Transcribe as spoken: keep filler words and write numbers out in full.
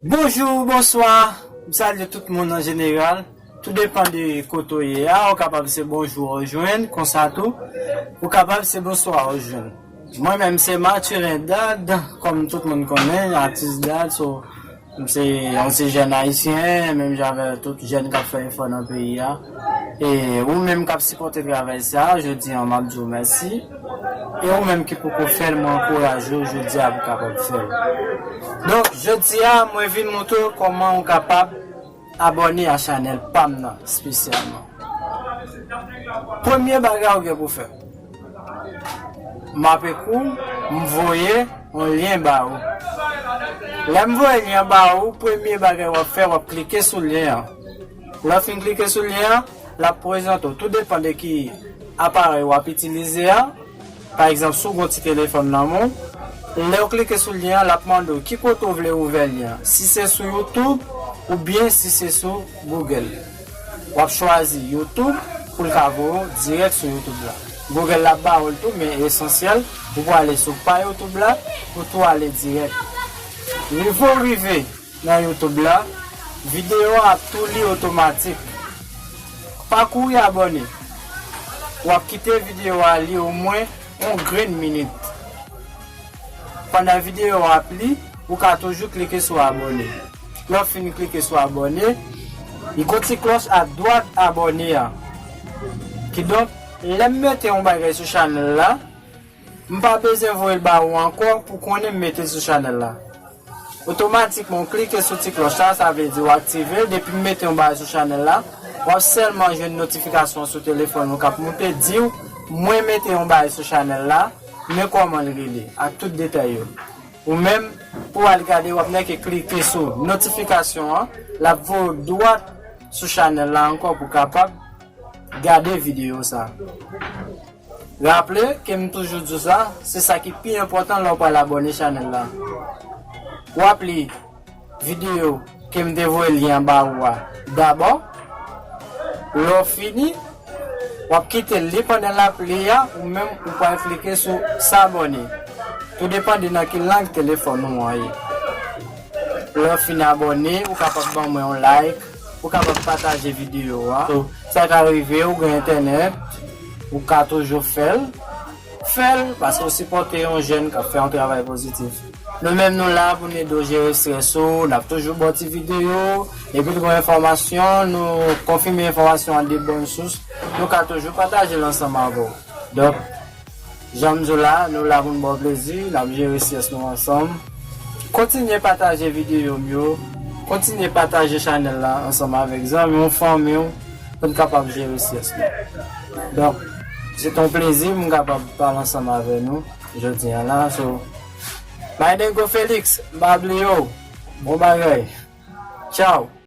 Bonjou, bonswa. M salye tout moun an jeneral. Tou depan de kote w ye a, ou kapab se bonjou ou jwenn, konsa tou, ou kapab se bonswa ou jwenn. Mwen menm se Mathurin Dad, kòm tout moun konnen, atis Dad, so, m se yon ti jèn ayisyen, menm jan avè tout jèn k ap fè efò nan peyi a. E ou menm k ap sipòte travay sa, jodi a m ap di w mèsi. E ou menm ki poko fè l, mwen ankouraje w jodi a pou w kapab fè l. Donk, jodi a, mwen vin montre w kòman ou kapab abòne a chanèl pa m nan espesyalman. Premye bagay ou gen pou fè, m ap ekri w, m voye yon lyen ba ou. Lè m voye lyen ba ou, premye bagay w ap fè, w ap klike sou lyen an. Lè w fin klike sou lyen an, l ap prezante w, tou depan de ki aparèy w ap itilize a. Pa egzanp, si w gen yon ti telefòn nan men w, lè w klike sou lyen an, l ap mande w ki kote w vle ouvè lyen an, si se sou YouTube oubyen si se sou Google. W ap chwazi YouTube pou l ka voye w dirèk sou YouTube la. Google la ba w l tou, men esansyèl, ou pou ale sou pa YouTube la, pou tou ale dirèk. Rive w rive nan YouTube la, videyo a ap tou li otomatik. Pa kouri abòne. W ap kite videyo a li omwen yon grenn minit. Pandan videyo a ap li, ou ka toujou klike sou abòne. Lè w fin klike sou abòne, li gon ti klòch a dwat abòne a. Kidonk, lè m mete yon bagay sou chanèl la, m pa bezwen voye l ba ou ankò pou konnen m mete l sou chanèl la. Otomatikman, w klike sou ti klòch la, sa vle di w aktive l. Depi m mete yon bagay sou chanèl la, w ap sèlman jwenn notifikasyon sou telefòn ou k ap monte, di w, "Mwen mete yon bagay sou chanèl la, men kòman l rele?" ak tout detay yo. Ou menm, pou w al gade, w ap nèke klike sou notifikasyon an, l ap voye w dwat sou chanèl la ankò pou w kapab gade videyo sa. Raple ke m toujou di w sa, se sa ki pi enpòtan lè w pral abòne chanèl la. W ap li videyo ke m te voye lyen an ba ou a dabò. Lè w fini, w ap kite l li pandan l ap li a, ou menm ou pral klike sou s'abonner. Tou depann de nan ki lang telefòn ou an ye. Lè w fin abòne, ou kapab ban mwen yon like, ou kapab pataje videyo a. So, sa ka rive, ou gen entènèt, ou ka toujou fè l. Fè l, paske w sipòte yon jèn k ap fè yon travay pozitif. Nou menm, nou la pou n ede w jere estrès ou, n ap toujou ba w ti videyo, epi l gen enfòmasyon, nou konfime enfòmasyon an de bòn sous, nou ka toujou pataje l ansanm avè w. Donk, jan m di w la, nou la pou n ba w plezi, n ap jere estrès nou ansanm. Kontinye pataje videyo m yo, kontinye pataje chanèl la ansanm avèk zanmi w, fanmi w, pou n kapab jere estrès nou. Donk, se te yon plezi pou m kapab pale ansanm avè nou jodi a la. So, my nigga Felix, m pa bliye w. Bon bagay. Tchaw.